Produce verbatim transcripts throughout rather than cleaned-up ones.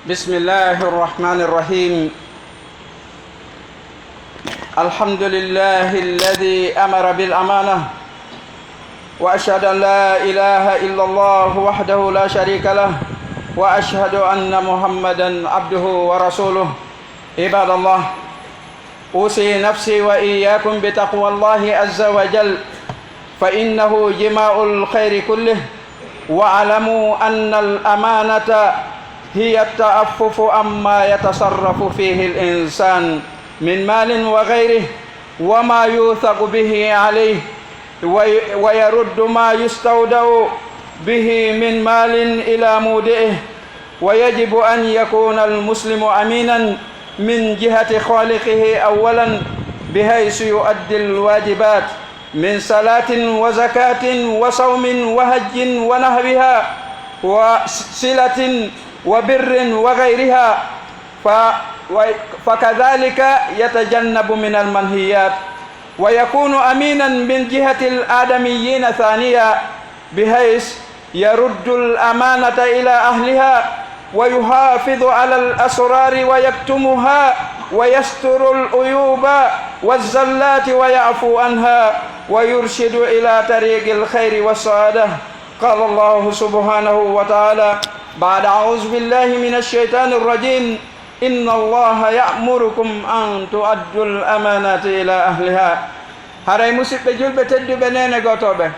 بسم الله الرحمن الرحيم. الحمد لله الذي أمر بالأمانة، وأشهد أن لا إله إلا الله وحده لا شريك له، وأشهد أن محمدا عبده ورسوله. عباد الله، أوصي نفسي وإياكم بتقوى الله عز وجل، فإنه جماع الخير كله. واعلموا أن الأمانة هي التعفف عما يتصرف فيه الإنسان من مال وغيره، وما يوثق به عليه، وي-، ويرد ما يستودع به من مال إلى مودعه. ويجب أن يكون المسلم أمينا من جهة خالقه أولا، بحيث يؤدي الواجبات من صلاة وزكاة وصوم وحج ونحوها، وصلة وبر وغيرها، ف-، و-، فكذلك يتجنب من المنهيات، ويكون أمينا من جهة الآدميين ثانيا، بحيث يرد الأمانة إلى أهلها، ويحافظ على الأسرار ويكتمها، ويستر العيوب والزلات ويعفو عنها، ويرشد إلى طريق الخير والسعادة. قال الله سبحانه وتعالى بعد أعوذ بالله من الشيطان الرجيم: إن الله يأمركم أن تؤدوا الأمانات إلى أهلها. Haray, musiɓɓe julɓe tedduɓe, neene gootooɓe,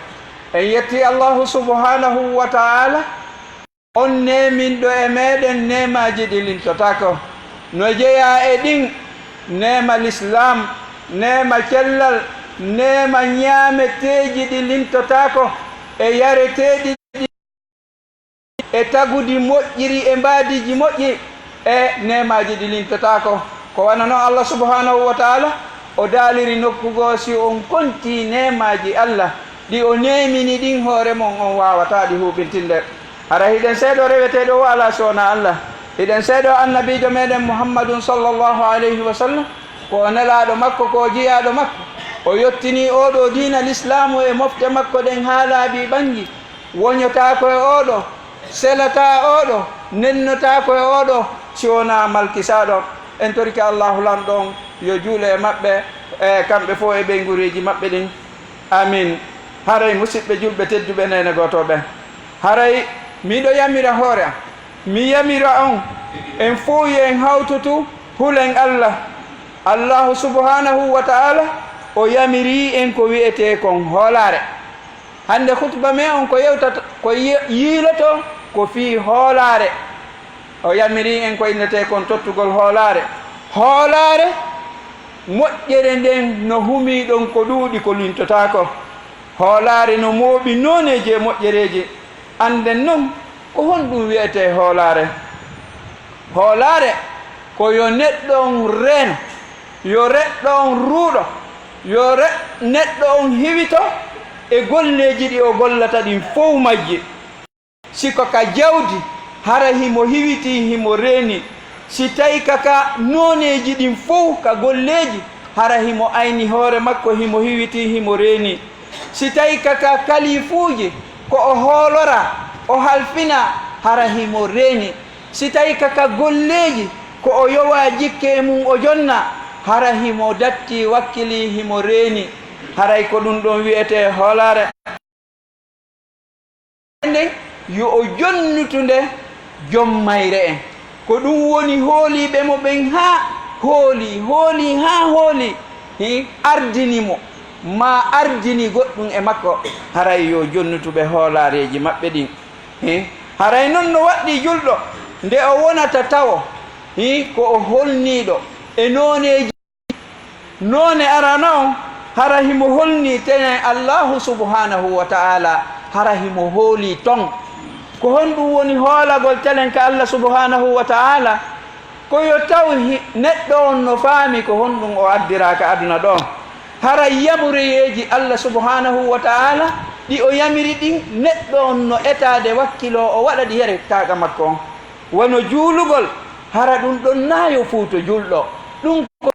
en yetti Allahu subhanahu wa ta'ala, on neeminɗo e meeɗen neemaaji ɗi lintotaako. No jeyaa e ɗin neema lislaam, neema cellal, neema ñaameteeji ɗi lintotaako, e yareteeɗi e tagudi moƴƴiri e mbaadiiji moƴƴi e neemaaji ɗi lintotaako. Ko wano non Allah subhanahu wa ta'ala o daaliri nokku goo, si on kontii neemaaji Allah ɗi o neemini ɗin hoore mon, on waawataa ɗi huuɓintinde. Hara hiɗen seedoo reweteeɗo o alaa si wonaa Allah. Hiɗen seedoo annabiijo meɗen Muhammadun sallallahu alayhi wa sallam ko o nelaaɗo makko, ko o jiyaaɗo makko. O yottinii oo ɗoo diina lislaamu e mofte makko ɗen haa laaɓi ɓanngi. Woñotaako e oo ɗoo, selataa oo ɗoo, nennotaako e oo ɗoo, si wonaa malkisaaɗo. En torike Allaahu Lanɗo on yo juulu e maɓɓe, e kamɓe fof e ɓeynguureeji maɓɓe ɗin. Amiin. Haray, musiɓɓe julɓe tedduɓe, neene gootooɓe, haray miɗo yamira hoore am, mi yamira on, en fof yo en hawtotu hulen Allah. Allaahu subhanahu wa ta'ala o yamirii en ko wi'etee kon hoolaare. Hannde khutba men on ko yewtata, ko yi-, yiiloto ko fii hoolaare. O yamirii en ko innetee kon tottugol hoolaare. Hoolaare, moƴƴere nden no humii ɗon ko ɗuuɗi ko lintotaako. Hoolaare no mooɓi nooneeji e moƴƴereeji. Annden non ko honɗum wi'etee hoolaare? Hoolaare ko yo neɗɗo on reeno, yo reɗɗo on ruuɗo, yo re-, neɗɗo on hiwito e golleeji ɗi o gollata ɗin fow majji. Si ko ka jawdi, hara himo hiwitii, himo reeni. Si tawi ka, ka nooneeji ɗin fow ka golleeji, hara himo ayni hoore makko, himo hiwitii, himo reeni. Si tawi ka, ka kalifuuji, ko o hooloraa, o halfinaa, hara himo reeni. Si tawi ka, ka golleeji, ko o yowaa jikke e mum o jonna, hara himo datti, wakkilii, himo reeni. Haray ko ɗum ɗon wi'etee hoolaare. Nden yo o jonnutu nde joom mayre en. Ko ɗum woni hooliiɓe mo ɓen haa hooli, hooli haa hooli, hi, ardini mo, maa ardini goɗɗum e makko, haray yo jonnutu ɓe hoolaareeji maɓɓe ɗin. Hi, haray non no waɗɗii julɗo nde o wonata tawo, hi, ko o holniiɗo e nooneeji. Noone arano on, hara himo holnii tenen Allaahu subhaanahu wa ta'aalaa, hara himo hoolii ton. Ko honɗum woni hoolagol tenen ka Allah subhaanahu wa ta'aalaa? Ko yo taw hi-, neɗɗo on no faami ko honɗum o addiraa ka aduna ɗoo. Hara yamureyeeji Allah subhaanahu wa ta'aalaa ɗi o yamiri ɗin, neɗɗo on no etaade wakkiloo o waɗa ɗi yere kaaɗa makko on. Wano juulugol, hara ɗum ɗon naa yo fuu to julɗo. Ɗum ko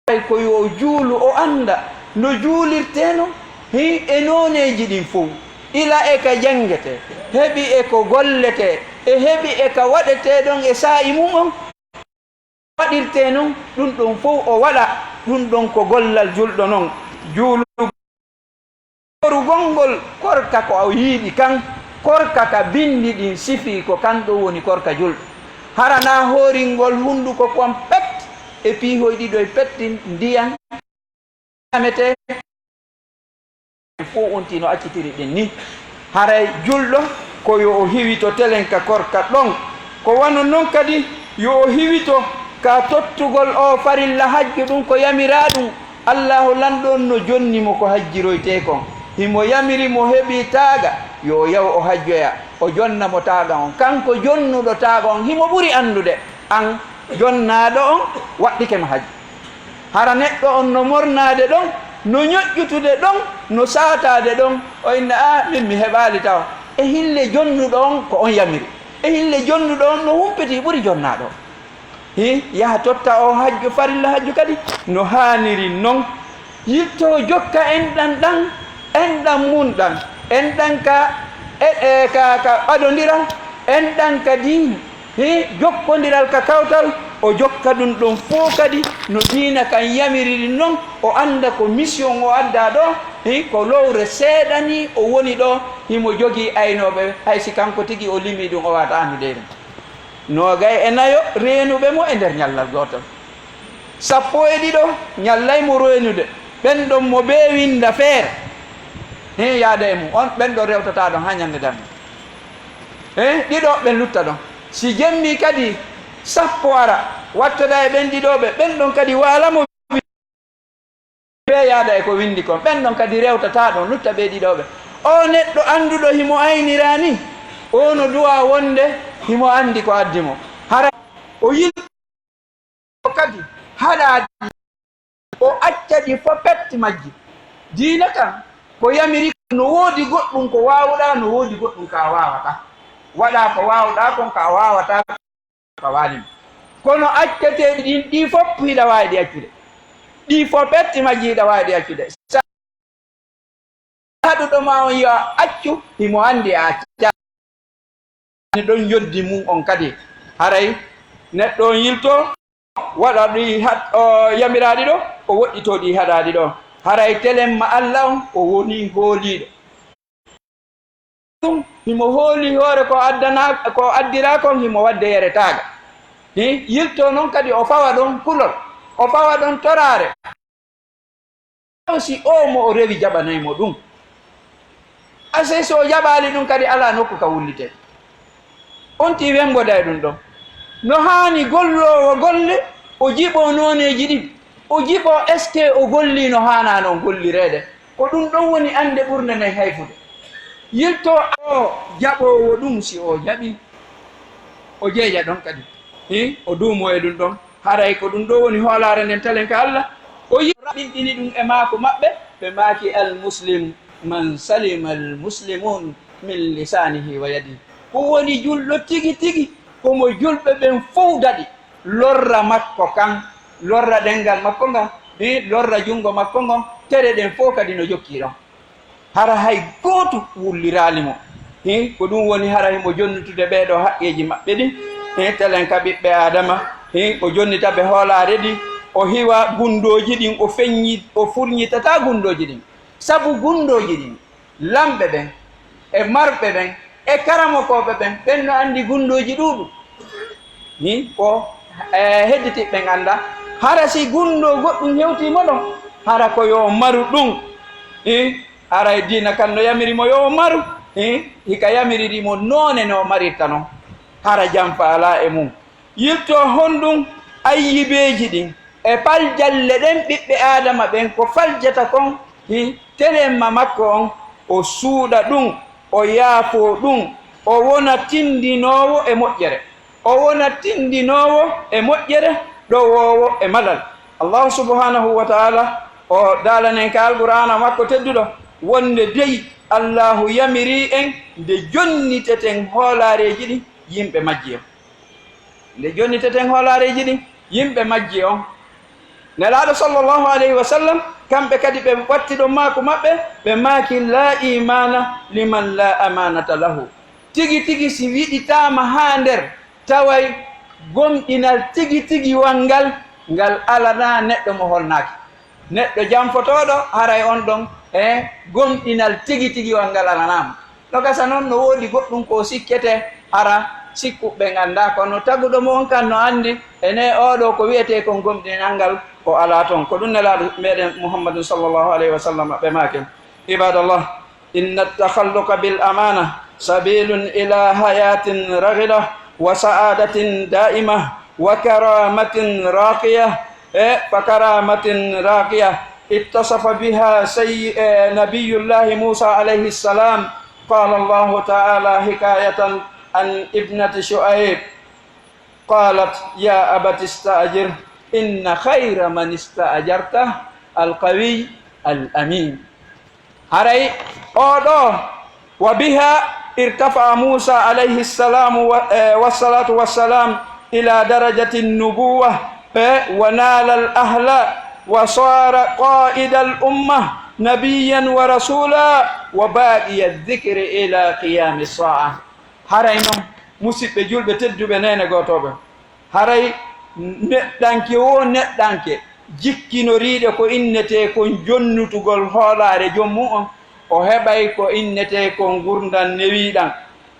Hay ko yo o juulu, o annda no juulirtee non, hi, e nooneeji ɗin fow, ila e ka janngetee, heɓi e ko golletee, e heɓi e ka waɗetee ɗon e saa'i mum on. Waɗirtee non, ɗun ɗon fow o waɗa, ɗun ɗon ko gollal julɗo non. Juulugo horugol ngol korka ko o yiɗi kan, korka ka bindi ɗin sifii ko kan ɗon woni korka julɗo. Hara naa horingol hunduko kon pet e piihoy ɗiɗoy pet ɗin ndiyan ñaametee fow on tino accitiri ɗin ni. Haray julɗo ko yo o hiwito telen ka korka ɗon. Ko wano non kadi yo o hiwito ka tottugol o farilla hajju ɗun ko yamiraa ɗun. Allaahu lanɗo on no jonni mo ko hajjiroytee kon. Himo yamiri mo heɓi taaga yo o yahu o hajjoya. O jonna mo taaga on. Kanko jonnuɗo taaga on himo ɓuri anndude an jonnaaɗo on waɗɗike ma hajju. Hara neɗɗo on no mornaade ɗon, no ñoƴƴutude ɗon, no saataade ɗon, o inna, "Aa, min mi heɓaali tawa." E hille jonnuɗo on ko on yamiri. E hille jonnuɗo on no humpiti ɓuri jonnaaɗo on. Hi, yaha totta o hajju, farilla hajju kadi no haaniri non. Yiltoo jokka enɗan ɗan, enɗan mun ɗan, enɗan ka, e, e, ka, ka ɓadondiral, enɗan ka diini. Hee, jokkondiral ka kawtal, o jokka ɗun ɗon fow kadi no diina kan yamiriri non, o annda ko mission o addaa ɗoo, hee, ko lowre seeɗa nii o woni ɗoo, himo jogii aynooɓe, hay si kanko tigi o limii ɗun, o waawataa anndude ɗun. Noogay e nayo reenuɓe mo e nder ñallal gootol. Sappo e ɗiɗo ñallay mo reenude, ɓen ɗon mo bee winnda feere. Hee, yaada e mun, on ɓen ɗon rewtataa ɗon haa ñannde darnde. Hee, ɗiɗo ɓen lutta ɗon. Si jemmi kadi sappo ara, wattoda e ɓen ɗiɗo ɓe, ɓen ɗon kadi waala mo bee yaada e ko winndi kon. Ɓen ɗon kadi rewtataa ɗon, lutta ɓee ɗiɗo ɓe. Oo neɗɗo annduɗo himo ayniraa nii, oo no duwaa wonde himo anndi ko addi mo. Hara o yil- o kadi haɗa ɗi, o acca ɗi fow pet majji. Diina kan ko yamiri, no woodi goɗɗun ko waawuɗaa, no woodi goɗɗun ka a waawataa. Waɗaa ko waawuɗaa kon, ka a waawataa ko a waali mo. Kono acceteeɗi ɗin ɗii fow hiɗa waawi ɗi accude. Ɗii fow pet majji hiɗa waawi ɗi accude. Sa- haɗuɗo ma on yo a accu, himo anndi a accaani. Ɗon yoddi mun on kadi. Haray neɗɗo on yiltoo, waɗa ɗi haɗ-, o yamiraaɗi ɗoo, o woɗɗitoo ɗi haɗaaɗi ɗoo. Haray telen ma Alla on, o wonii hooliiɗo. Ɗum, himo hoolii hoore ko addana-, ko addiraa kon, himo waɗde yere taaga. Hi, yiltoo non kadi o fawa ɗon kulol, o fawa ɗon toraare. Si oo mo o rewi jaɓanay mo ɗum, a sey so o jaɓaali ɗum kadi, alaa nokku ka wullitee. On tii wemboda e ɗum ɗon. No haani golloowo golle, o jiɓoo nooneeji ɗin. O jiɓoo est-ce que o gollii no haanaa non gollireede. Ko ɗum ɗon woni annde ɓurnde nden hayfude. Yiltoo o jaɓoowo ɗum, si o jaɓii, o jeeja ɗon kadi. Hi, o duumoo e ɗum ɗon. Haray ko ɗum ɗoo woni hoolaare nden telen ka Alla. O yi-, raɓɓinɗini ɗum e maako maɓɓe, ɓe maaki, "Al muslim man salima al muslimun min lisanihi wa yadihi." Ko woni julɗo tigi tigi, ko mo julɓe ɓen fow daɗi. Lorra makko kan, lorra ɗenngal makko ngal, hi, lorra junngo makko ngon, tere ɗen fow kadi no jokki ɗon. Hara hay gootu wulliraali mo. Hi, ko ɗum woni hara himo jonnutude ɓee ɗoo haqqeeji maɓɓe ɗin. Hi, telen ka ɓiɓɓe Aadama. Hi, o jonnita ɓe hoolaare ɗi, o hiwa gunndooji ɗin, o feññi-, o furñitataa gunndooji ɗin. Sabu gunndooji ɗin, lamɓe ɓen, e marɓe ɓen, e karamokooɓe ɓen, ɓen no anndi gunndooji ɗuuɗu. Ni ko, e, hedditiiɓe ɓen annda. Hara si gunndoo goɗɗum hewtii mo ɗon, hara ko yo maru ɗum. Ni haray diina kan no yamiri mo yo maru. Ni hika yamiriri mo noone no marirta non. Hara janfa alaa e mum. Yiltoo honɗum ayyibeeji ɗin e paljalle ɗen ɓiɓɓe Aadama ɓen ko faljata kon, hi, telemma makko on, o suuɗa ɗum, o yaafoo ɗum, o wona tindinoowo e moƴƴere, o wona tindinoowo e moƴƴere, ɗowoowo e malal. Allahu subhanahu wa ta'ala o daalanen ka Alqur'aana makko tedduɗo wonde dey Allahu yamirii en nde jonniteten hoolaareeji ɗin yimɓe majji on. Nde jonniteten hoolaareeji ɗin, yimɓe majji on. Nelaaɗo sallallahu alayhi wa sallam, kamɓe kadi ɓe watti ɗon maaku maɓɓe, ɓe maaki, "La imaana liman la amaanata lahu." Tigi tigi si wiɗitaama haa nder, taway gomɗinal tigi tigi wanngal, ngal alanaa neɗɗo mo holnaaki. Neɗɗo janfotooɗo, haray on ɗon, e gomɗinal tigi tigi wanngal alanaama. No gasa non, no woodi goɗɗum ko sikkete, hara sikkuɓe nganndaa, kono taguɗo mo on kan no anndi, ene oo ɗoo ko wi'etee kon gomɗinal ngal, ko alaa ton. Ko ɗum Nelaaɗo meɗen Muhammadun sallallahu alayhi wa sallam ɓe maaki. Ibadallah, إن التخلق بالأمانة سبيل إلى حياة رغدة وسعادة دائمة وكرامة راقية، إيه، فكرامة راقية اتصف بها سي-، إيه، نبي الله موسى عليه السلام. قال الله تعالى حكاية عن ابنة شعيب، قالت يا أبت استأجره إن خير من استأجرته القوي الأمين. Haray oo ɗoo, وبها ارتفع موسى عليه السلام و-، eh, والصلاة والسلام إلى درجة النبوة، eh, ونال الأهل وصار قائد الأمة نبيا ورسولا وباقي الذكر إلى قيام الساعة. Haray non, musiɓɓe julɓe tedduɓe, neene gootooɓe, haray neɗɗanke woo neɗɗanke jikkinoriiɗo ko innetee kon jonnutugol hoolaare joom mu'un, o heɓay ko innetee kon ngurndan newiiɗan.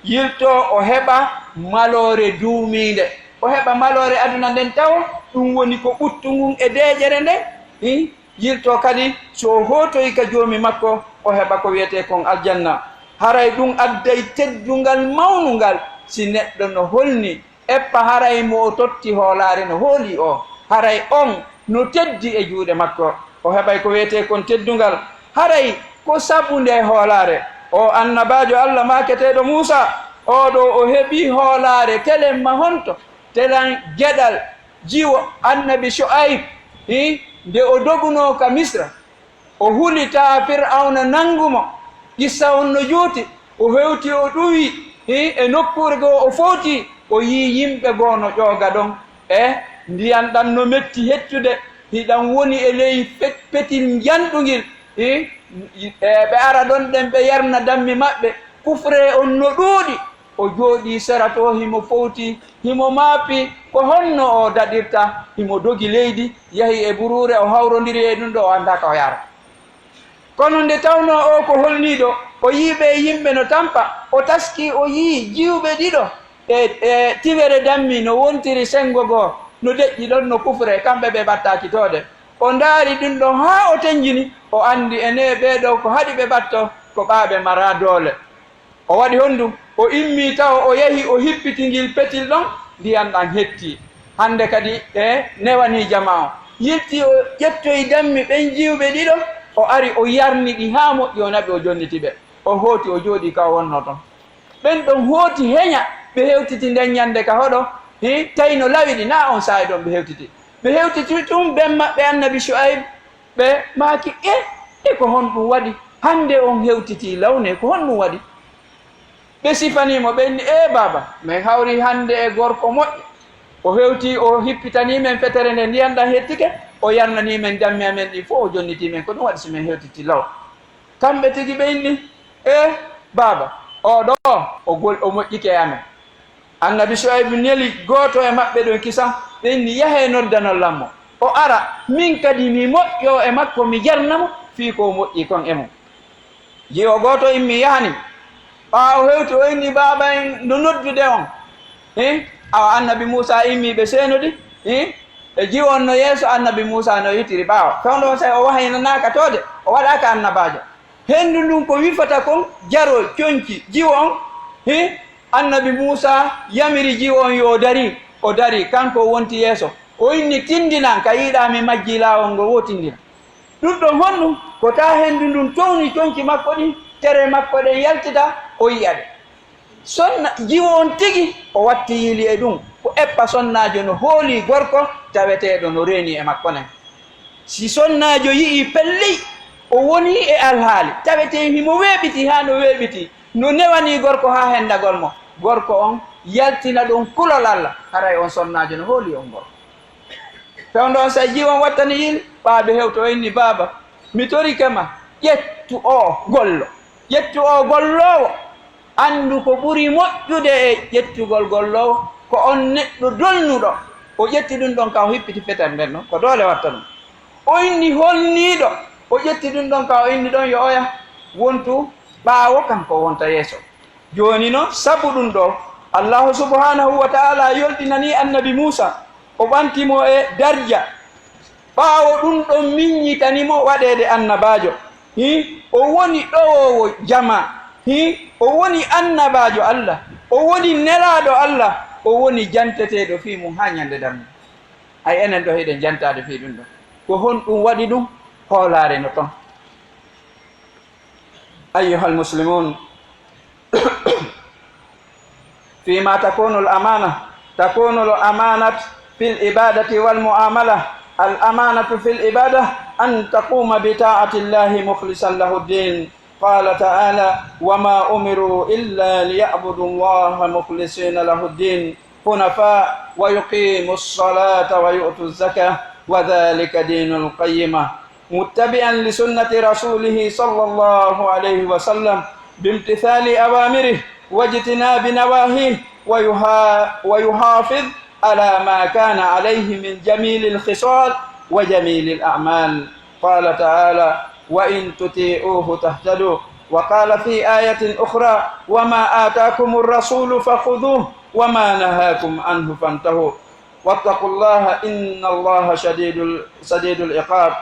Yiltoo o heɓa maloore duumiinde. O heɓa maloore aduna nden tawo, ɗum woni ko ɓuttu ngun e deeƴere nden. Hii? Yiltoo kadi, so o hootoyi ka Joomi makko, o heɓa ko wi'etee kon aljanna. Haray ɗum adday teddungal mawnungal si neɗɗo no holni, eppa haray mo o totti hoolaare no hoolii o, haray on no teddi e juuɗe makko, o heɓay ko wi'etee kon teddungal. Haray ko sabu ndee hoolaare, oo annabaajo Alla maaketeeɗo Muusaa, oo ɗoo o heɓii hoolaare telen ma honto? Telen geɗal jiwo annabi Shu'ayb, hii, nde o dogunoo ka Misra, o huli taa Fir'awna nanngu mo. Qissa on no juuti. O hewti, o ɗuwi, hii, e nokkuure goo o fowti, o yii yimɓe goo no ƴooga ɗon. E ndiyan ɗan no metti hettude, hiɗan woni e ley fet-, petil njanɗungil, hii, e ɓe ara ɗon ɗen ɓe yarna dammi maɓɓe. Kufree on no ɗuuɗi. O jooɗii sera too, himo fowti, himo maapi, ko honno o daɗirta? Himo dogi leydi, yahi e buruure, o hawrondiri e ɗum ɗoo, o anndaa ka o yaara. Kono nde tawnoo oo ko holniiɗo, o yii ɓee yimɓe no tampa, o taskii, o yii jiwɓe ɗiɗo e, e tiwere dammi no wontiri senngo goo, no deƴƴi ɗon no kufre, kamɓe ɓe ɓattaaki toode. O ndaari ɗum ɗon haa o tenjini, o anndi enee ɓee ɗoo ko haɗi ɓe ɓatto, ko ɓaaɓe maraa doole. O waɗi honɗum? O immii tawo, o yahi, o hippiti ngil petil ɗon, ndiyan ɗan hetti. Hannde kadi e newanii jamaa on. Yiltii o ƴettoyi dammi ɓen jiwɓe ɗiɗo, o ari o yarni ɗi haa moƴƴi, o naɓi, o jonniti ɓe. O hooti, o jooɗii ka o wonnoo ton. Ɓen ɗon hooti heña, ɓe hewtiti nden ñannde ka hoɗo, hii, tawi no lawi ɗi, naa on saa'i ɗon ɓe hewtiti. Ɓe hewtiti tun ben maɓɓe annabi Shu'ayb, ɓe maaki, e, e ko honɗum waɗi? Hannde on hewtitii law ne, ko honɗum waɗi? Ɓe sifanii mo, ɓe inni, ee baaba, men hawrii hannde e gorko moƴƴo. O hewtii, o hippitanii men fetere nde ndiyan ɗan hettike, o yarnanii men dammi amen ɗin fow, o jonnitii men. Ko ɗum waɗi si men hewtitii law? Kamɓe tigi ɓe inni, ee baaba, oo ɗoo, o gol-, o moƴƴike e amen. Annabi Shu'aybu neli gooto e maɓɓe ɗon kisan, ɓe inni, yahee noddanon lan mo. O ara, min kadi mi moƴƴoo e makko, mi jarna mo fii ko o moƴƴi kon e mun. Jiwo gooto immii yahani. Ɓaawo hewti o inni, baaba en no noddude on. Hii? Awa annabi Muusaa immii, ɓe seenodi. Hii? E jiwo on no yeeso, annabi Muusaa no yotiri ɓaawo. Fewndo on saa'i o wahaynanaaka toode, o waɗaaka annabaajo. Henndu ndun ko wifata kon, jaroo, conci, jiwo on. Hii? Annabi Muusaa yamiri jiwo on yo o darii. O darii, kanko o wonti yeeso. O inni, tindinan, ka yiɗaa mi majjii laawol ngol, woo tindinan. Ɗum ɗon honɗum? Ko taa henndu ndun towni conci makko ɗin, tere makko ɗen yaltita, o yi'a ɗe. Sonna, jiwo on tigi, o watti yiili e ɗum. Ko eppa sonnaajo no hoolii gorko taweteeɗo no reenii e makko nen. Si sonnaajo yi'ii pelley, o wonii e alhaali, tawetee himo weeɓitii haa no weeɓitii, no newanii gorko haa hendagol mo, gorko on yaltina ɗon kulol Alla, haray on sonnaajo no hoolii on gorko. Fewndo on saa'i jiwo on wattani yiili, ɓaawo ɓe hewti o inni, baaba, mi torike ma, ƴettu oo gollo, ƴettu oo golloowo, Anndu ko ɓuri moƴƴude e ƴettugol golloowo, ko on neɗɗo dolnuɗo, o ƴetti ɗum ɗon ka o hippiti fetal nden ɗon, ko doole watta ɗum. O inni holniiɗo, o ƴetti ɗum ɗon ka o inni ɗon yo oya wontu ɓaawo, kanko wonta yeeso. Jooni non, sabu ɗum ɗo, Allaahu subhaanahu wa ta'aalaa yolɗinanii Annabi Muusaa, o ɓanti mo e darja. Ɓaawo ɗum ɗon, min ñitani mo waɗeede annabaajo. Hi, o woni ɗowoowo jamaa. Hi, o woni annabaajo Allah. O woni nelaaɗo Allah. O woni janteteeɗo fii mum haa ñande darngal. Ay, enen ɗo hiɗen jantaade fii ɗum ɗo. Ko honɗum waɗi ɗum? Hoolaare no ton. أيها المسلمون، فيما تكون الأمانة؟ تكون الأمانة في العبادة والمعاملة. الأمانة في العبادة أن تقوم بطاعة الله مخلصا له الدين. قال تعالى: وما أمروا إلا ليعبدوا الله مخلصين له الدين حنفاء ويقيموا الصلاة ويؤتوا الزكاة وذلك دين القيمة. متبعا لسنة رسوله صلى الله عليه وسلم بامتثال أوامره واجتناب نواهيه، ويها-، ويحافظ على ما كان عليه من جميل الخصال وجميل الأعمال. قال تعالى: وإن تطيعوه تهتدوا. وقال في آية أخرى: وما آتاكم الرسول فخذوه وما نهاكم عنه فانتهوا. واتقوا الله إن الله شديد ال-، شديد العقاب.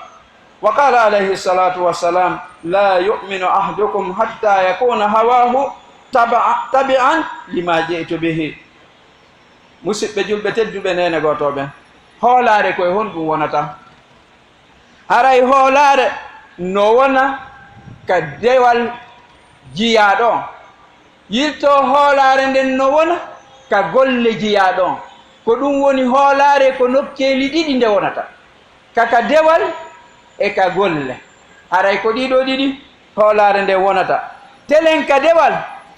وقال عليه الصلاة والسلام: لا يؤمن أحدكم حتى يكون هواه تبع-، تبعا لما جئت به. Musidɓe julɓe tedduɓe, neene gootooɓe, hoolaare ko e honɗum wonata? Haray hoolaare no wona ka dewal jiyaaɗo on. Yilto hoolaare nden no wona ka golle jiyaaɗo on. Ko ɗum woni hoolaare ko nokkeeli ɗiɗi nde wonata, ka, ka dewal e ka golle. Haray ko ɗiɗo ɗiɗi hoolaare nden wonata. Telen ka dewal,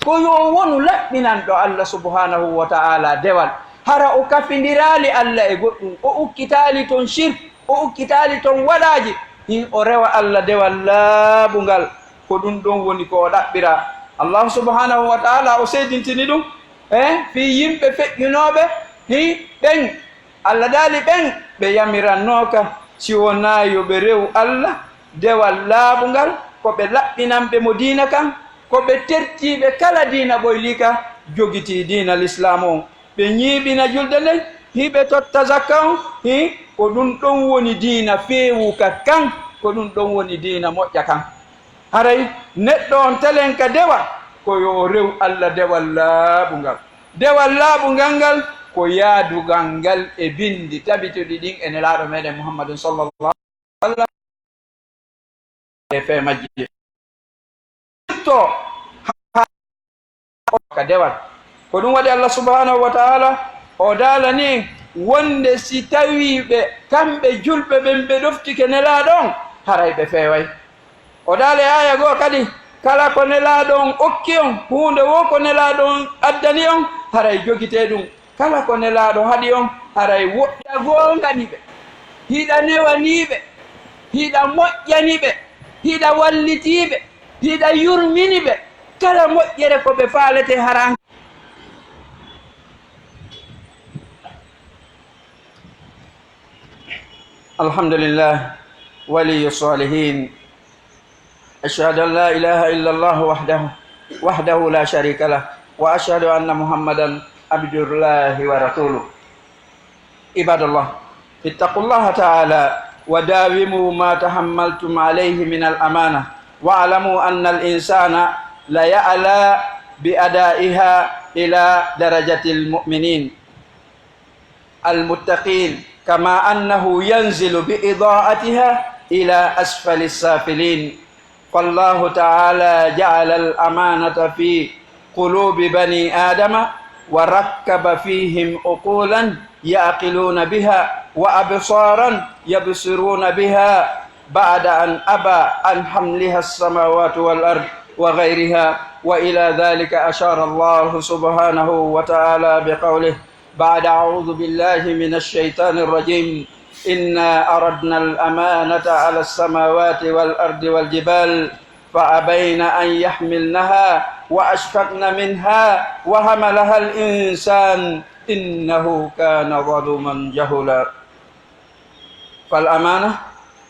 ko yo wonu laɓɓinanɗo Allah subhaanahu wa ta'aalaa dewal. Hara o kafindiraali Allah e goɗɗum, o ukkitaali ton shirk, o ukkitaali ton waɗaaji, hin o rewa Allah dewal laaɓungal. Ko ɗum ɗon woni ko o ɗaɓɓira. Allahu subhaanahu wa ta'aalaa o seedintini ɗum, eh, fii yimɓe feƴƴunooɓe, hi, ɓen Allah daali ɓen ɓe yamirannooka si wonaa yo ɓe rew Allah dewal laaɓungal, ko ɓe laɓɓinanɓe mo diina kan, ko ɓe tertiiɓe kala diina ɓoyliika, jogitii diina Lislaamu on. Ɓe ñiiɓina julde nden, hiɓe totta zakka on, hi, ko ɗum ɗon woni diina feewuka kan, ko ɗum ɗon woni diina moƴƴa kan. Haray neɗɗo on telen ka dewal, ko yo o rew Allah dewal laaɓungal. Dewal laaɓungal ngal, ko yaadugal ngal e binndi tabituɗi ɗin e Nelaaɗo meɗen Muhammadun sallallahu alaihi wasallam e fee majji. To, ha, ka dewal. Ko ɗum waɗi Allah subhanahu wa ta'ala o daalani en wonde si tawii ɓe, kamɓe julɓe ɓen, ɓe ɗoftike Nelaaɗo on, haray ɓe feeway. O daali e aaya goo kadi, kala ko Nelaaɗo on okki on, huunde woo ko Nelaaɗo on addani on, haray jogitee ɗum. Kala ko Nelaaɗo haɗi on, haray wo-, hiɗa goongani ɓe, hiɗa newanii ɓe, hiɗa moƴƴani ɓe, hiɗa wallitii ɓe, hiɗa yurmini ɓe. Kala moƴƴere ko ɓe faalete, haraa. الحمد لله ولي الصالحين. أشهد أن لا إله إلا الله وحده، وحده لا شريك له، وأشهد أن محمدا عبد الله ورسوله. عباد الله، اتقوا الله تعالى وداوموا ما تحملتم عليه من الأمانة، واعلموا أن الإنسان ليعلى بأدائها إلى درجة المؤمنين المتقين، كما أنه ينزل بإضاعتها إلى أسفل السافلين. فالله تعالى جعل الأمانة في قلوب بني آدم، وركب فيهم عقولا يعقلون بها، وأبصارا يبصرون بها، بعد أن أبى عن حملها السماوات والأرض وغيرها. وإلى ذلك أشار الله سبحانه وتعالى بقوله، بعد أعوذ بالله من الشيطان الرجيم، إنا عرضنا الأمانة على السماوات والأرض والجبال فأبين أن يحملنها وأشفقن منها وحملها الإنسان إنه كان ظلوما جهولا. فالأمانة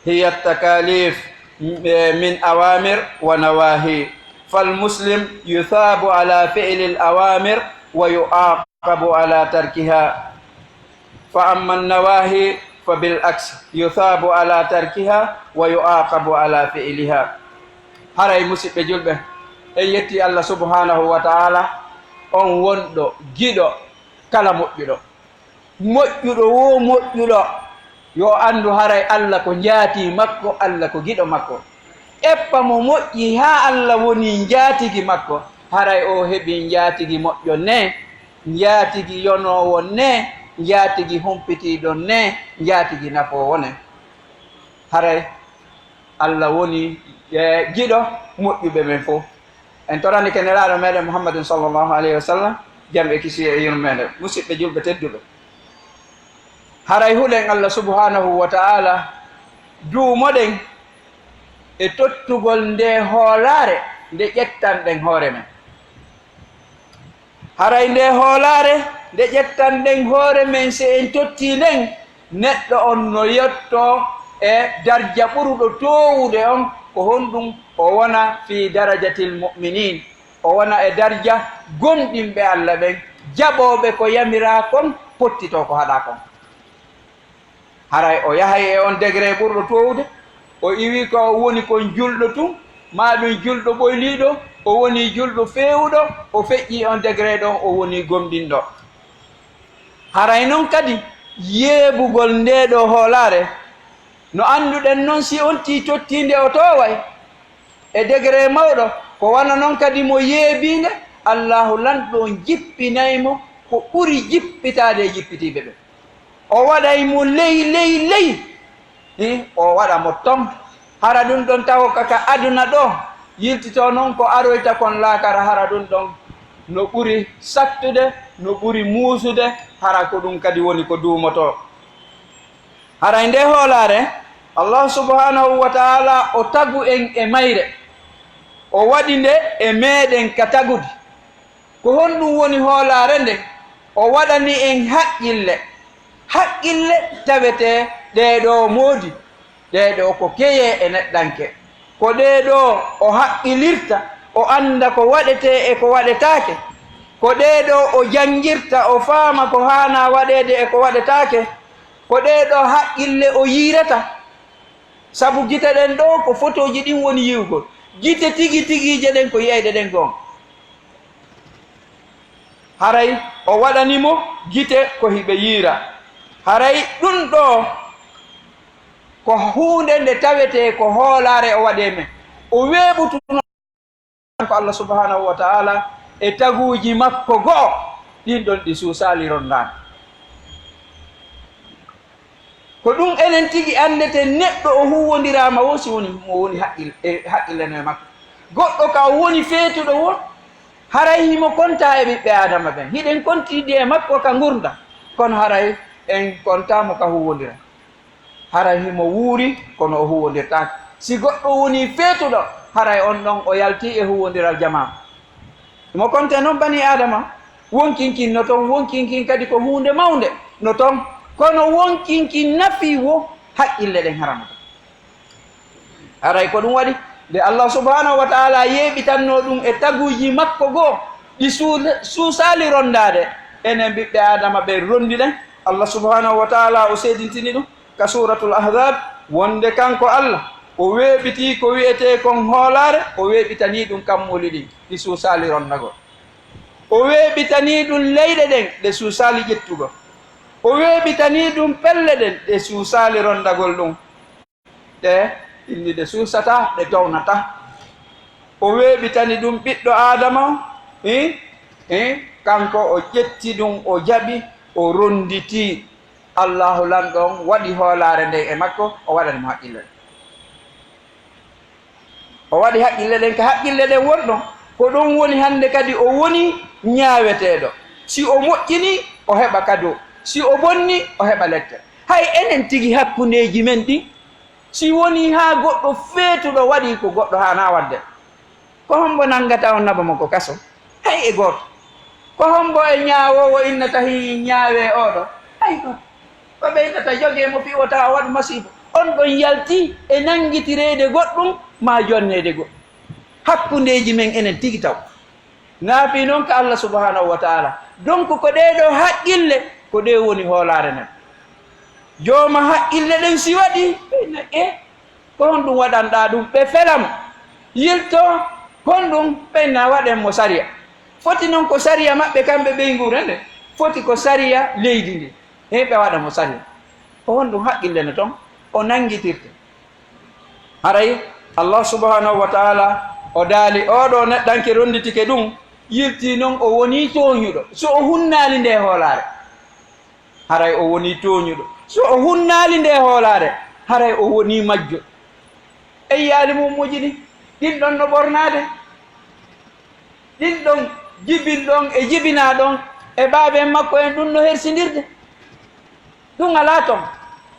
هي التكاليف من أوامر ونواهي، فالمسلم يثاب على فعل الأوامر ويعاقب على تركها، فأما النواهي فبالعكس يثاب على تركها ويعاقب على فعلها. Haray, musiɓɓe julɓe, en yetti Allah subhanahu wa ta'ala, on wonɗo giɗo kala moƴƴuɗo. Moƴƴuɗo wo moƴƴuɗo, yo anndu haray Allah ko njaatii makko, Allah ko giɗo makko. Eppa mo moƴƴi haa Allah woni njaatigi makko, haray o heɓi njaatigi moƴƴo ne, njaatigi yonoowo ne, njaatigi humpitiiɗo ne, njaatigi nafoowo ne. Haray Allah woni, e, giɗo moƴƴuɓe men fof. En torani ke Nelaaɗo meɗen Muhammadin sallallahu alayhi wa sallam, jam e kisiyee e yurmeende. Musiɓɓe julɓe tedduɓe, haray huɗen Allah subhanahu wa ta'ala, duumoɗen e tottugol nde hoolaare nde ƴettanɗen hoore men. Haray nde hoolaare nde ƴettanɗen hoore men, si en tottii nden, neɗɗo on no yetto e darja ɓuruɗo toowude on. Ko honɗum? O wona fii darajatil mu'minin, o wona e darja gomɗinɓe Allah ɓen, jaɓooɓe ko yamiraa kon, pottitoo ko haɗaa kon. Haray o yahay e on degré ɓurɗo toowude, o iwi ko o woni kon julɗo tun, maa ɗum julɗo ɓoyliiɗo, o woni julɗo feewuɗo, o feƴƴii on degré ɗon, o woni gomɗinɗo. Haray non kadi, yeebugol ndee ɗoo hoolaare, no annduɗen non, si on tii tottii nde, o tooway e degré mawɗo, ko wano non kadi mo yeebii nde, Allaahu Lanɗo on jippinay mo ko ɓuri jippitaade e jippitiiɓe ɓen. O waɗay mo ley, ley, ley. Hi, o waɗa mo ton. Hara ɗum ɗon tawo ka, ka aduna ɗo, yiltitoo non ko aroyta kon laakara, hara ɗum ɗon no ɓuri sattude, no ɓuri muusude, hara ko ɗum kadi woni ko duumotoo. Haray nde hoolaare, Allah subhanahu wa ta'ala o tagu en e mayre, o waɗi nde e meɗen ka tagudi. Ko honɗum woni hoolaare nden? O waɗani en haqqille. Haqqille tawetee ɗee ɗoo moodi, ɗee ɗoo ko keyee e neɗɗanke. Ko ɗee ɗoo o haqqilirta, o annda ko waɗetee e ko waɗetaake. Ko ɗee ɗoo o janngirta, o faama ko haanaa waɗeede e ko waɗetaake. Ko ɗee ɗoo haqqille o yiirata. Sabu gite ɗen ɗoo ko fotooji ɗin woni yi'ugol. Gite tigi tigiije ɗen ko yi'ayɗe ɗen goonga. Haray o waɗani mo gite ko hiɓe yiira. Haray ɗum ɗoo ko huunde nde tawetee ko hoolaare o waɗi e men. O weeɓutuno ko Allah subhanahu wa ta'ala e taguuji makko go'o, ɗin ɗon ɗi suusaali rondaaka. Ko ɗum enen tigi anndeten neɗɗo o huuwondiraama wo si woni mo woni haqqil-, e haqqille no e makko. Goɗɗo ka o woni feetuɗo wo, haray himo kontaa e ɓiɓɓe Aadama ɓen. Hiɗen kontiidi e makko ka ngurndan, kono haray en kontaa mo ka huuwondira. Haray himo wuuri kono o huuwondirtaake. Si goɗɗo woni feetuɗo, haray on ɗon o yaltii e huuwondiral jamaa. Himo kontee non banii Aadama, wonkin kin no ton, wonkin kin kadi ko huunde mawnde no ton, kono wonkin kin nafii wo haqqille ɗen haramata. Haray ko ɗum waɗi nde Allah subhanahu wa ta'ala yeeɓitannoo ɗum e taguuji makko goo, ɗi suu-, suusaali rondaade, enen ɓiɓɓe Aadama ɓen rondi ɗen. Allah subhanahu wa ta'ala o seedintini ɗum ka Suuratul Ahzaab, wonde kanko Allah, o weeɓitii ko wi'etee kon hoolaare, o weeɓitanii ɗum kammuuli ɗin, ɗi suusaali rondagol. O weeɓitanii ɗum leyɗe ɗen, ɗe suusaali ƴettugol. O weeɓitanii ɗum pelle ɗen, ɗe suusaali rondagol ɗum. Ɗe inni ɗe suusataa, ɗe townataa. O weeɓitani ɗum ɓiɗɗo Aadama on, hi, hi, kanko o ƴetti ɗum, o jaɓi, o ronditii. Allaahu Lanɗo on waɗi hoolaare nden e makko, o waɗani mo haqqille. O waɗi haqqille ɗen ka haqqille ɗen wonɗon. Ko ɗon woni hannde kadi o woni ñaaweteeɗo. Si o moƴƴinii, o heɓa kado. Si o bonnii, o heɓa lette. Hay enen tigi hakkundeeji men ɗin, si wonii haa goɗɗo feetuɗo waɗii ko goɗɗo haanaa waɗde, Ko hombo nanngata on naba mo ko kaso? Hay e gooto. Ko hombo e ñaawoowo innata hii ñaawee ooɗo? Hay gooto. Ko ɓeydata jogee mo fii wota o waɗu masiibo. On ɗon yalti e nanngitireede goɗɗum maa jonneede goɗɗum. Hakkundeeji men enen tigi taw. Naafi noon ka Allah subhanahu wa ta'ala. Donc ko ɗee ɗoo haqqille, ko ɗee woni hoolaare nden. Jooma haqqille ɗen si waɗi, ɓe na e, ko honɗum waɗanɗaa ɗum? Ɓe fela mo. Yilto, honɗum? Ɓe na waɗen mo sariya. Foti noon ko sariya maɓɓe kamɓe ɓeynguure nde. Foti ko sariya leydi ndi. Hee ɓe waɗa mo sariya. Ko honɗum haqqille no toon? O nanngitirte. Haray Allah subhanahu wa ta'ala o daali, oo ɗoo neɗɗanke ronnditike ɗum, yiltii noon o wonii tooñuɗo. So o hunnaali ndee hoolaare, haray o wonii tooñuɗo. So o hunnaali ndee hoolaare, haray o wonii majjo. E yiyaali mum muji ɗin, ɗin ɗon no ɓornaade. Ɗin ɗon jibin ɗon e jibinaa ɗon e baaben makko en, ɗum no hersindirde. Ɗum alaa ton.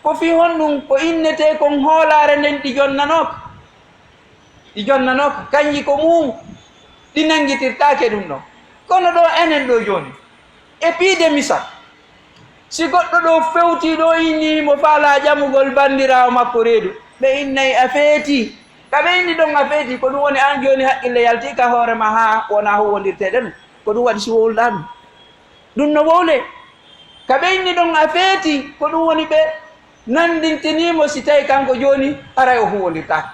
Ko fii honɗum ko innetee kon hoolaare nden ɗi jonnanooka? Ɗi jonnanooka, kanji ko muumu. Ɗi nanngitirtaake ɗum ɗon. Kono ɗoo enen ɗoo jooni, e piide misal, si goɗɗo ɗoo fewtii ɗoo inni mo faalaa ƴamugol banndiraawo makko reedu, ɓe innay a feetii. Ka ɓe inni ɗon a feetii, ko ɗum woni aan jooni haqqille yaltii ka hoore ma haa wonaa huwwondirteeɗe ɗum. Ko ɗum waɗi si wowluɗaa ɗum. Ɗum no wowlee. Ka ɓe inni ɗon a feetii, ko ɗum woni ɓe nanndintinii mo si tawi kanko jooni haray o huwwondirtaake.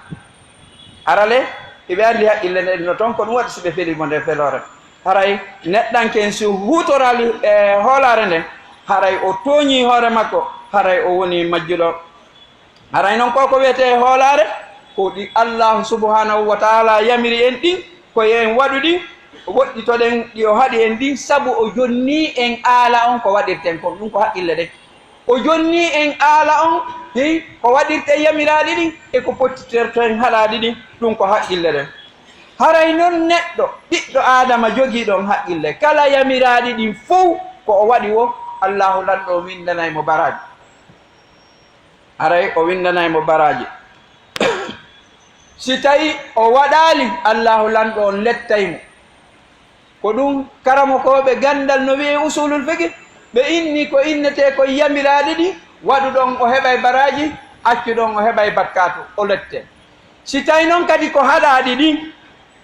Hara le, hiɓe anndi haqqille nde no toon, ko ɗum waɗi si ɓe felii mo nder feloore. Haray neɗɗanke en si huutoraali e hoolaare nden, haray o tooñii hoore makko, haray o wonii majjuɗo. Haray non ko ko wiyetee hoolaare, ko ɗi Allaahu subhaanahu wa ta'aalaa yamiri en ɗin, ko yo en waɗu ɗi, woɗɗitoɗen ɗi o haɗi en ɗin, sabu o jonnii en aala on ko waɗirten kon, ɗum ko haqqille ɗen. O jonnii en aala on, hi, ko waɗirten yamiraaɗi ɗin, e ko pottitirten haɗaaɗi ɗin, ɗum ko haqqille ɗen. Haray non neɗɗo, ɓiɗɗo Aadama jogiiɗo on haqqille, kala yamiraaɗi ɗin fow, ko o waɗi wo, Allaahu Lanɗo on winndanay mo baraaji. Haray o winndanay mo baraaji. Si tawi o waɗaali, Allaahu Lanɗo on lettay mo. Ko ɗum karamokooɓe ganndal no wi'ee usuulul fiqh, ɓe inni ko innetee ko yamiraaɗi ɗi, waɗuɗo on o heɓay baraaji, accuɗo on o heɓay bakkaatu, o lettee. Si tawi non kadi ko haɗaaɗi ɗin,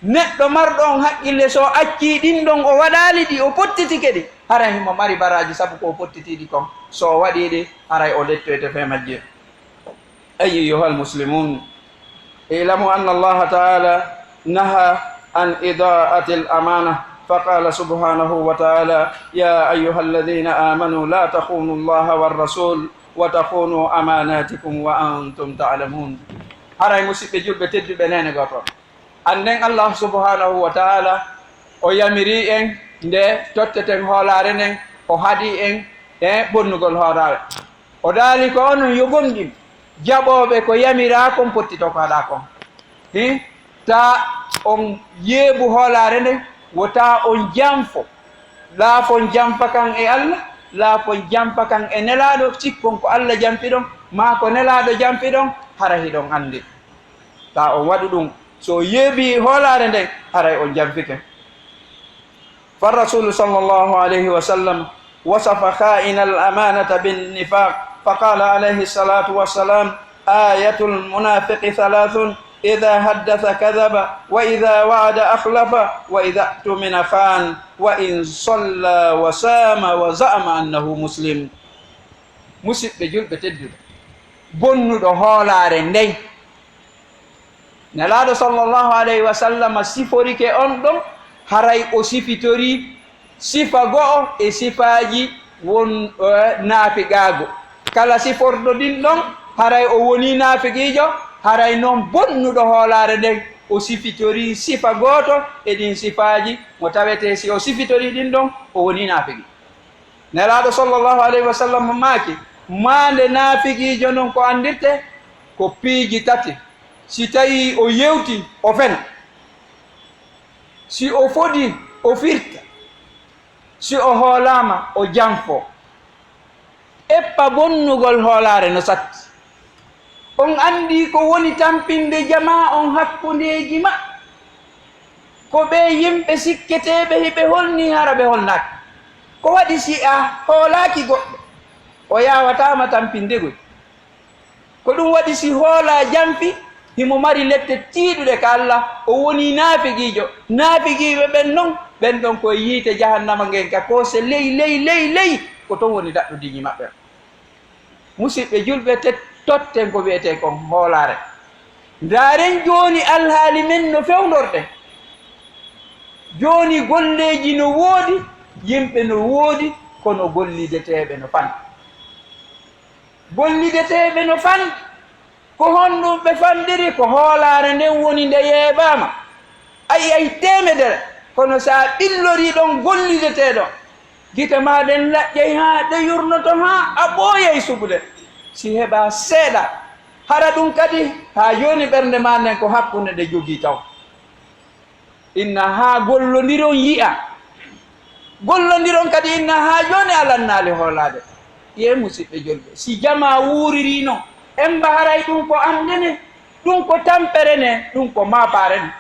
neɗɗo marɗo on haqqille, so o accii ɗin ɗon, o waɗaali ɗi, o pottitike ɗi, hara himo mari baraaji sabu ko o pottitii ɗi kon. So o waɗii ɗi, haray o lettoyte fee majje. أيها المسلمون، اعلموا أن الله تعالى نهى عن إضاعة الأمانة، فقال سبحانه وتعالى: يا أيها الذين آمنوا لا تخونوا الله والرسول وتخونوا أماناتكم وأنتم تعلمون. Haray musiɓɓe julɓe tedduɓe, neene gooto, annden Allah subhanahu wa ta'ala o yamirii en nde totteten hoolaare nden, o haɗii en e bonnugol hoolaare. O daali ko onon yo gomɗin, jaɓooɓe ko yamiraa kon, pottitoo ko haɗaa kon. Hi, taa on yeebu hoolaare nden, wota on janfo. Laafon janfa kan e Allah, laafon janfa kan e Nelaaɗo, cikkon ko Allah janfi ɗon, maa ko Nelaaɗo janfi ɗon, hara hiɗon anndi. Taa on waɗu ɗum, so o yeebii hoolaare nden, haray on janfike. فالرسول صلى الله عليه وسلم وصف خائن الأمانة بالنفاق، فقال عليه الصلاة والسلام: آية المنافق ثلاث، إذا حدث كذب، وإذا وعد أخلف، وإذا اؤتمن خان، وإن صلى وصام وزعم أنه مسلم. Musiɓɓe julɓe tedduɓe, bonnuɗo hoolaare nden, Nelaaɗo sallallahu alayhi wa sallam siforike on ɗon, haray o sifitorii sifa go'o e sifaaji won, eh, naafiqaagu. Kala siforɗo ɗin ɗon, haray o wonii naafiqiijo, haray non bonnuɗo hoolaare nden, o sifitorii sifa gooto e ɗin sifaaji, mo tawetee si o sifitorii ɗin ɗon, o wonii naafiqi. Nelaaɗo sallallahu alayhi wa sallam maaki, maande naafiqiijo non ko anndirtee ko piiji tati. Si tawii o yewtii, o fena. Si o fodii, o firta. Si o hoolaama, o janfoo. Eppa bonnugol hoolaare no satti. On anndii ko woni tampinde jamaa on hakkundeeji maɓɓe. Ko ɓee yimɓe sikketeeɓe hiɓe holnii hara ɓe holnaaki. Ko waɗi si a hoolaaki goɗɗo, o yaawataa ma tampinde goy. Ko ɗum waɗi si hoolaa janfi, himo mari lette tiiɗuɗe ka Alla, o wonii naafigiijo. Naafigiiɓe ɓen non, ɓen ɗon ko e yiite jahannama ngen ka koose ley, ley, ley, ley, ko ton woni daɗɗo diiñi maɓɓe. Musiɓɓe julɓe, te totten ko wi'etee kon hoolaare. Ndaaren jooni alhaali men no fewndorɗen. Jooni golleeji no woodi, yimɓe no woodi, kono gollideteeɓe no fanɗi. Gollideteeɓe no fanɗi. Ko honɗum ɓe fanɗiri? Ko hoolaare nden woni nde yeeɓaama. A yi'ay teemedere, kono si a ɓillorii ɗon gollideteeɗo, gite maa ɗen laƴƴay haa ɗe yurnoto haa a ɓooyay suɓude. Si heɓaa seeɗa, hara ɗum kadi haa jooni ɓernde maa nden ko hakkunde nde jogii taw. Inna haa gollondiron yi'a. Gollondiron kadi inna haa jooni alannaali hoolaade. Yee musiɓɓe julɓe, si jamaa wuuririi non, emba haray ɗum ko annde ne, ɗum ko tampere ne, ɗum ko maapaare ne.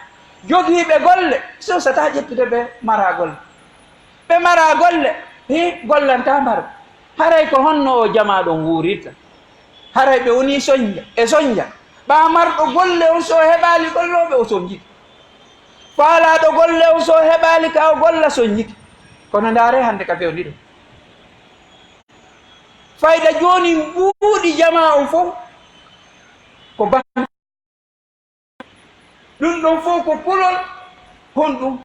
Jogiiɓe golle, sosataa ƴettude ɓe maraa golle. Ɓe maraa golle, hi, gollantaa marɓe. Haray ko honno oo jamaa ɗon wuurirta? Haray ɓe wonii sonja, e sonja. Ɓaa marɗo golle on, so o heɓaali gollooɓe, o sonjike. Faalaaɗo golle on, so o heɓaali ka o golla, sonjike. Kono ndaaree hannde ka fewndi ɗum. Fayda jooni mbuuɗi jamaa on fow ko ban-, ɗum ɗon fow ko kulol. Honɗum?